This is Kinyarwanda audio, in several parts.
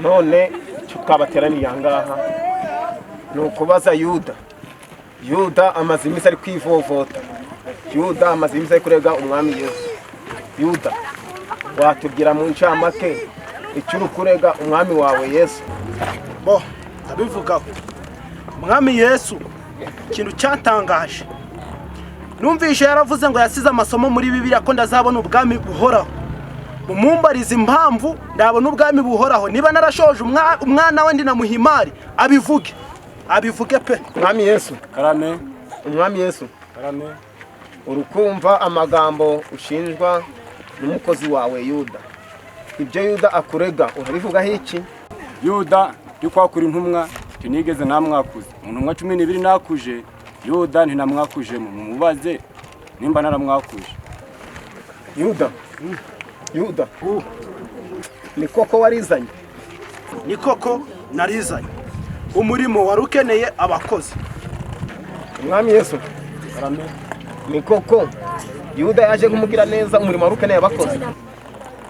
None icyo twabateraniye aha ngaha ni ukubaza Yuda. Yuda amaze iminsi ari kwivovota. Yuda amaze iminsi ari kurega Umwami Yesu. Yuda, watubwira mu ncamake icyo uri kurega Umwami wawe Yesu? Bo ndabivugaho. Umwami Yesu, ikintu cyatangaje numvishe, yaravuze ngo yasize amasomo muri Bibiliya ko ndazabona ubwami buhoraho. Mumumbarize impamvu ndabona ubwami buhoraho niba narashoje umwana we ndi na muhimari. Abivuge, abivuge pe. Umwami Yesu. Karame. Umwami Yesu. Karame. Urukumva amagambo ushinjwa n'umukozi wawe Yuda. Ibyo Yuda akurega urabivugaho iki? Yuda ndikwakura intumwa, tinigeze namwakuze mu ntumwa 12. Nakuje Yuda, ntinamwakujemo. Mumubaze nimba naramwakuje. Yuda, Yuda, ni koko warizanye? Ni koko narizanye, umurimo wari ukeneye abakozi. Umwami Yesu. Karame. Ni koko Yuda yaje nk'umugira neza, umurimo wari ukeneye abakozi?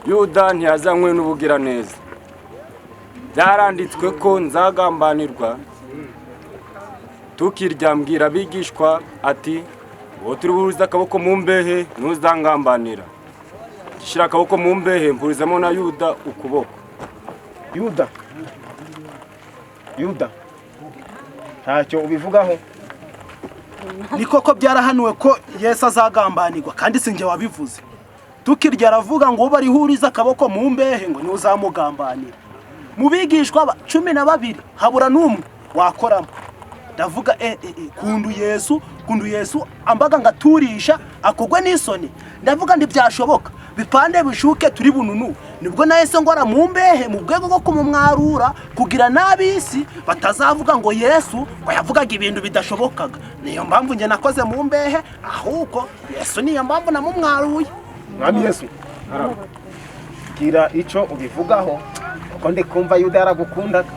Yuda ntiyazanywe n'ubugiraneza. Byaranditswe ko nzagambanirwa. Tukirya, mbwira abigishwa ati: "Uwo turi buhuze akaboko mu mbehe ntuzangambanira." Shyira akaboko mu mbehe, mpurizamo na Yuda ukuboko. Yuda, Yuda, ntacyo ubivugaho? Ni koko byarahanuwe ko Yesu azagambanirwa, kandi si njye wabivuze. Tukirya aravuga ngo uwo barihuriza akaboko mu mbehe ngo niwe uzamugambanira. Mu bigishwa 12 habura n'umwe wakoramo. Ndavuga kundu Yesu, kundu Yesu ambaga ngaturisha akogwe n'isoni. Ndavuga ntibyashoboka, bipande bishuke turi bununu. Nibwo nahise ngora mu mbehe mu rwego rwo kumumwarura, kugira n'ab'isi batazavuga ngo Yesu ngo yavugaga ibintu bidashobokaga. Niyo mpamvu njye nakoze mu mbehe, ahubwo Yesu niyo mpamvu namumwaruye. Mwami Yesu, gira icyo ubivugaho, kuko ndi kumva Yuda yaragukundaga.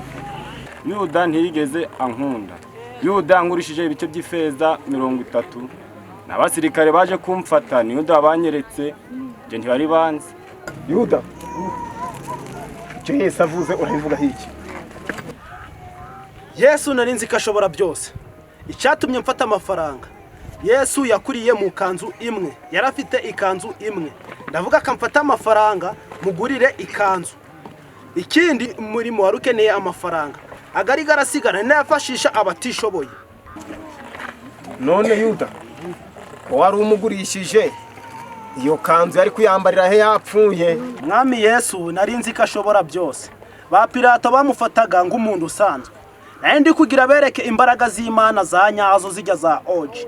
Yuda ntiyigeze ankunda. Yuda angurishije ibice by'ifeza 30, n'abasirikare baje kumfata ni Yuda banyeretse, njye ntibari banzi. Yuda, icyo Yesu avuze urabivugaho iki? Yesu nari nzi ko ashobora byose. Icyatumye mfata amafaranga, Yesu yakuriye mu kanzu imwe, yari afite ikanzu imwe. Ndavuga akamfata amafaranga mugurire ikanzu. Ikindi, umurimo wari ukeneye amafaranga, agari garasigara nayafashisha abatishoboye. None Yuda, ko wari umugurishije iyo kanzu, yari kuyambarira he yapfuye? Mwami Yesu nari nzi ko ashobora byose. Ba Pilato bamufataga nk'umuntu usanzwe, nayo ndi kugira bereke imbaraga z'Imana za nyazo zijya za oji.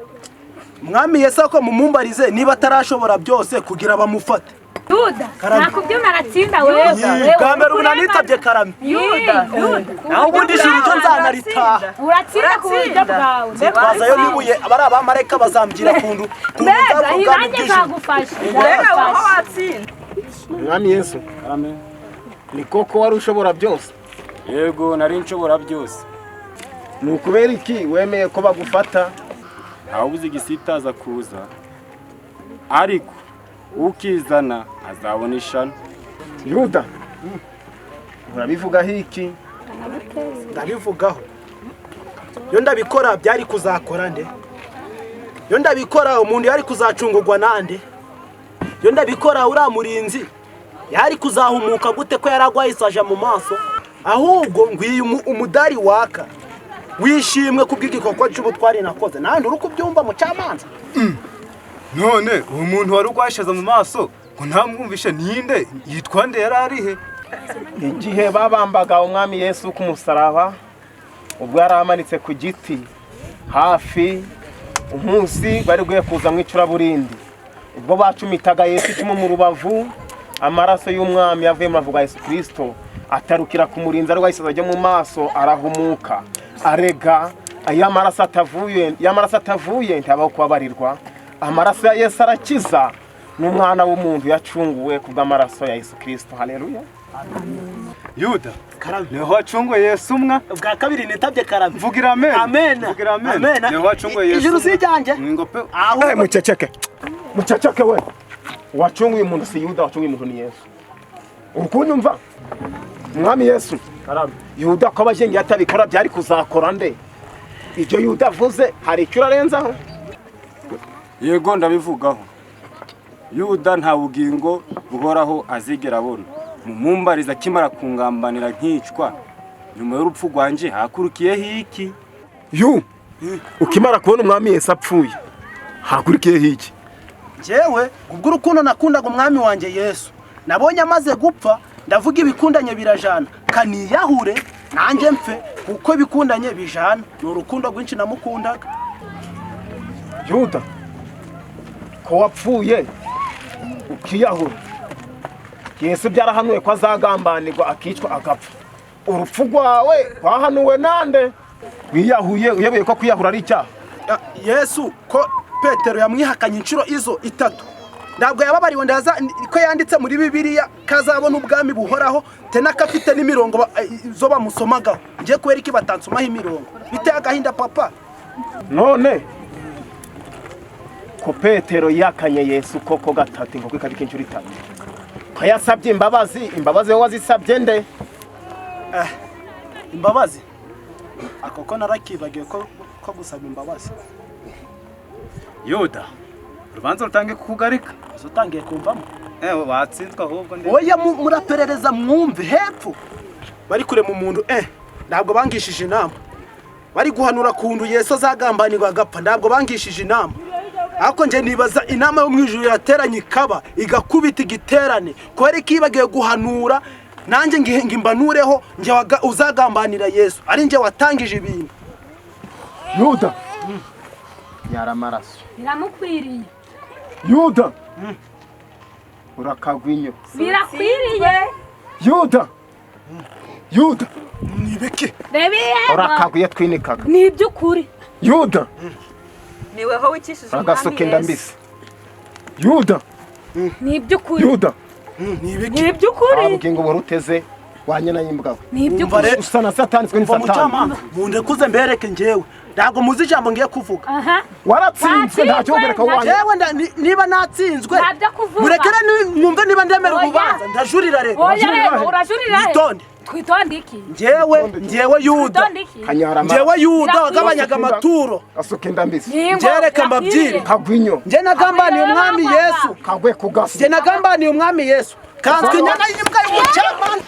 Mwami Yesu, ko mumumbarize niba atarashobora byose kugira bamufate. Yuda. Karame. Nakubyuma aratsinda wewe. Bwa mbere ubu nanitabye karame. Yuda, Yuda. Naho ubundi ijuru ryo nzanaritaha. Uratsinda ku buryo bwawe. Nzitwazayo n'ibuye, abari abamarayika bazambwira kuntu Mbega nzabona ubwami nanjye bw'ijuru. nzagufasha. Mbega wowe watsinda. Mwami Yesu. Karame. Ni koko wari ushobora byose? Yego, nari nshobora byose. Ni ukubera iki wemeye ko bagufata? Ntawubuze igisitaza kuza, ariko ukizana azabona ishano. Yuda, urabivugaho iki? Ndabivugaho, iyo ndabikora byari kuzakora nde? Iyo ndabikora umuntu yari kuzacungurwa nande? Iyo ndabikora uriya murinzi yari kuzahumuka gute ko yari agwaye isaja mu maso? Ahubwo ngwiye umudari waka wishimwe kubw'igikorwa cy'ubutwari nakoze. Nandi uri kubyumva, mucamanza? None uwo muntu wari urwashaza mu maso ngo ntamwumvishe, ninde? Yitwa nde? Yari arihe? Igihe babambaga Umwami Yesu ku musaraba, ubwo yari amanitse ku giti hafi umunsi bari guye kuza mu icuraburindi, ubwo bacumitaga Yesu icumu mu rubavu, amaraso y'Umwami yavuye mu rubavu rwa Yesu Kirisito atarukira ku murinzi arwaye isazi ajya mu maso, arahumuka. Arega iyo amaraso atavuye, iyo amaraso atavuye ntihabaho kubabarirwa. Amaraso ya Yesu arakiza, n'umwana w'umuntu yacunguwe ku bw'amaraso ya Yesu Kirisito. Haleluya. Yuda. Karame. Niho wacunguye Yesu mwa? Ubwa kabiri nitabye karame. Mvugira amen. Amen. Mvugira amen. Amen. Niho wacunguye Yesu. Ijuru si iryanjye. Ngo pe. Ahubwo Muceceke, muceceke we. Wacunguye umuntu si Yuda, wacunguye umuntu ni Yesu. Uri kunyumva? Umwami Yesu. Yuda ko abajenge atabikora byari kuzakora nde? Ibyo Yuda avuze hari icyo urarenzaho? Yego, ndabivugaho. Yuda nta bugingo buhoraho azigera abona. Mumumbariza, akimara kungambanira nkicwa, nyuma y'urupfu rwanje hakurikiyeho iki? Yu, ukimara kubona umwami Yesu apfuye hakurikiyeho iki? Njyewe ubwo urukundo nakundaga umwami wanjye Yesu, nabonye amaze gupfa, ndavuga ibikundanye birajana, kaniyahure nanjye mpfe, kuko ibikundanye bijana. Ni urukundo rwinshi namukundaga. Yuda, ko wapfuye ukiyahura, Yesu byarahanuwe ko azagambanirwa akicwa agapfa, urupfu rwawe rwahanuwe nande? Wiyahuye uyobeye ko kwiyahura ari icyaha? Yesu ko Petero yamwihakanye inshuro izo itatu, ntabwo yababariwe? Ndaza ko yanditse muri Bibiliya kazabona ubwami buhoraho, tenaka afite n'imirongo zo bamusomagaho. Ngiye kubera iki batansomaho imirongo? Biteye agahinda, papa. None ko Petero yakanye Yesu koko gatatu, inkoko ikabika inshuro itatu, ko yasabye imbabazi, imbabazi wowe wazisabye nde? Imbabazi ako ko narakibagiwe ko gusaba imbabazi. Yuda, urubanza rutange kukugarika. Utangiye kumvamo. Ewe, watsinzwe ahubwo ndi. Oya, muraperereza mwumve hepfo bari kurema umuntu. Ntabwo bangishije inama. Bari guhanura kuntu Yesu azagambanirwa agapfa, ntabwo bangishije inama. Ariko njye nibaza, inama yo mu ijuru yateranye ikaba igakubita igiterane, kubera ko ibagiwe guhanura nanjye ngihe ngimbanureho njye uzagambanira Yesu, ari njye watangije ibintu. Yuda, yari amaraso. Biramukwiriye. Yuda, urakagwa inyo. Birakwiriye. Yuda, Yuda. Nibiki? Reba ihema. Urakagwa iyo twinikaga. Ni iby'ukuri. Yuda. Niweho wikishije umwami Uragasuka inda Yesu. mbisi, Yuda. Ni iby'ukuri. Yuda. Nibiki? Ni iby'ukuri. Nta bugingo buhora uteze wanyana y'imbwa we. Ni iby'ukuri. Usa na Satani, twe ni Umva, Satani. mucamanza, mundekuze mbereke. Njyewe ntabwo muzi ijambo ngiye kuvuga. Aha. Waratsinzwe, ntacyo kugereka wanyu. Njyewe niba natsinzwe, Ntabyo kuvuga. murekere mwumve niba ndemera Oya. urubanza, ndajurira rero. Oya rero, urajurira he? Witonde. Twitonde iki? Njyewe Yuda, Twitonde iki? Kanyara. njyewe Yuda wagabanyaga amaturo. Asuka inda mbisi. Ningo, Njye reka mbabwire. birakwiriye. Kagwa inyo. Njye nagambaniye umwami Yesu. Kagwe ku gasi. Njye nagambaniye umwami Yesu, kanswe inyana y'imbwa y'umucamanza.